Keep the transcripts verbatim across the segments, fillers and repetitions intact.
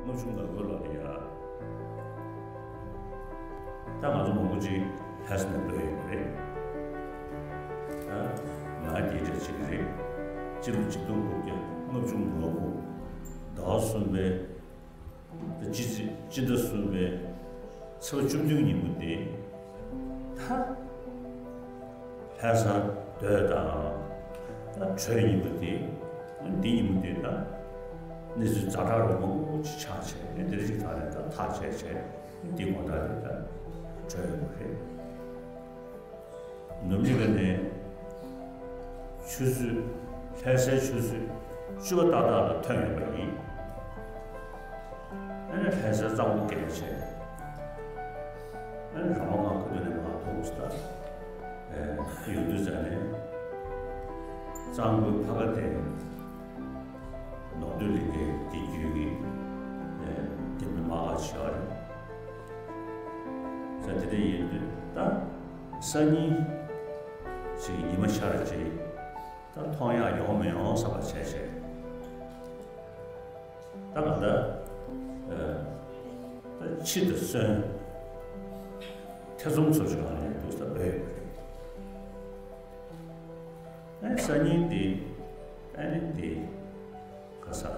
ལྔ་བཅུ་ང་དགུ་ལོ་ལ་ཡ། ད་ང་ཚོ་མང་པོ་ཅིག་ལྷ་ས་ནས་འགྲོ་ཡོད་པ་རེད། ད་ང་དེ་འདྲ་ཅིག་རེད། སྤྱི་ལོ་ཆིག་སྟོང་དགུ་བརྒྱ་ལྔ་བཅུ་ང་དགུ་ཟླ་བ་གསུམ་པའི། ད་སྤྱི་སྤྱི་ཟླ་གསུམ་པའི་ཚེས་པ་བཅུ་བདུན་ཉིན་མོ་དེ། ད་ལྷ་ས་སྡོད་དང་། ད་བྲོས་ཉིན་མོ་དེ། འདི་ཉིན་མོ་དེ་ད་གནས་ཚུལ་ཛ་དྲག་རུ་མང་པོ་ཅིག་ཆགས་བྱས་ནས། དེ་རིང་ཞིག་ཐང་ནས་ད་ཐག་བཅད་བྱས་འདི་དགོང་དག་དེ་ད་བྲོས་ཡོང་བ་རེད། ནུབ་གླིང་ནས་ཆུ་ཚོད། ལྷ་སའི་ཆུ་ཚོད་བཅུ་པ་ཏག་ཏག་ལ་ཐོན་ཡོང་པ་ཡིན། ཨ་ནི་ལྷ་སའི་གཙང་པོ་བརྒལ་བྱས། ཨ་ནི་ར་མ་ང་ཁུ་ཏུ་ནས་མར་ཐོན་སོང་ད། ཨེ། ཡོང་དུས་ཙ་ནས་གཙང་པོའི་ཕ་ག་དེ་ནོར་སྟོད་གླིང་གའི་དེ་བརྒྱུད་ཀྱི། ཨེ། དེ་མི་མ་ག་བྱས་པ་རེད། ས་དེ་འདྲ་ཡིན་དུས་ད་སང་ཉིན་ཅིག་ཉི་མ་ཤར་རྗེས་ད་མཐོང་ཡག་ཡོང་མི་ཡོང་བསམ་པ་བྱས་བྱས། ད་ང་ད། ཨ། ད་ཕྱི་དང་གསོན། ཐེ་ཚོམ་ཚོར་ཞིག་ང་ལ་འདུག་ས་བོད་ཡོད་པ་རེད། ཨ་ནི་སང་ཉིན་དེ། ཨ་ནི་དེ། ག་ས།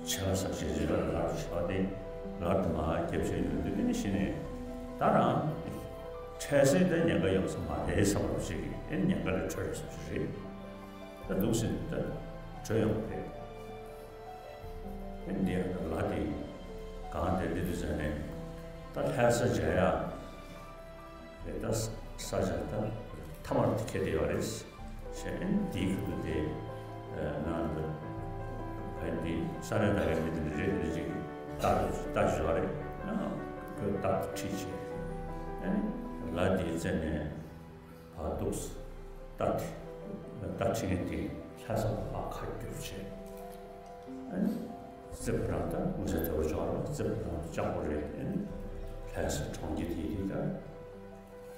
ཆེ་བ་ས་ཞེ་ཞེ་བ་ལ་ཆེ་བ་དེ་ལར་དུ་མ་རྒྱབ་བྱས་ཡོང་དུས། ཨ་ནི་གཞི་ནས་ད་རང་འཕྲལ་སེལ་ད་ཉེན་ཁ་ཡོང་ས་མ་རེད་བསམ་པ་ཞིག་གིས། ཨ་ནི་ཉེན་ཁ་ལས་གྲོལ་ཡོང་ས་ཞིག་རེད། ད་འདུག་ཟེར་ནས་ད་བྲོས་ཡོང་བ་རེད། ཨ་ནི་འདི་ཡང་ད་ལ་དེ་གང་དེ་འདི་དུས་ཟེར་ནས། ད་ལྷ་ས་མཇལ་ཡག་རེད། ད་ས་ཆ་ད་མཐའ་མར་དེ་ཁེལ་བསྡད་ཡོད་རེད། ཞེས་ཨ་ནི་དེའི་ཁུལ་དུ་དེ་ནང་དུ་ག་འདི་ས་གནས་ད་གའི་མི་དེ་འདྲ་རེད། འདི་ཅིག་ལྟ་ལྟ་ཞུ་བ་རེད། ཁོས་ལྟ་ཁྲིད་བྱས། ཨ་ནི་ལ་དེའི་རྩེ་ནས་བར་འདུག་ལྟ་དེ་ལྟ་ཁྲིད་མཁན་དེ་ལྷ་ས་ལ་ཕར་ཁ་བསྒྱུར་བྱས། ཨ་ནི་རྩེ་ཕོ་བྲང་ད་ངོ་ཚ་དེ་བོ་ཅོག་ལ་རྩེ་ཕོ་བྲང་དུ་ལྕགས་པོ་རེད། ཨ་ནི་ལྷ་ས་གྲོང་ཁྱེར་དེའི་དེ་ད།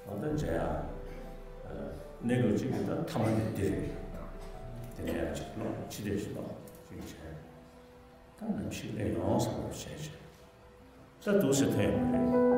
ཨ། ད་མཇལ་ཡག་གནས་སྐབས་གཅིག་གི་ད་མཐའ་མ་དེ་འདི་རེད། དེ་ནས་ཡང་གཅིག་ལོག་ཕྱི་བལྟས་ཤིག་ལོག་ཅིག་བྱས། ད་ནམ་ཞིག་སླེབས་ཡོང་བསམ་པ་བྱས་བྱས། ད་འདུག་སེ་ཐོན་ཡོང་གི་རེད།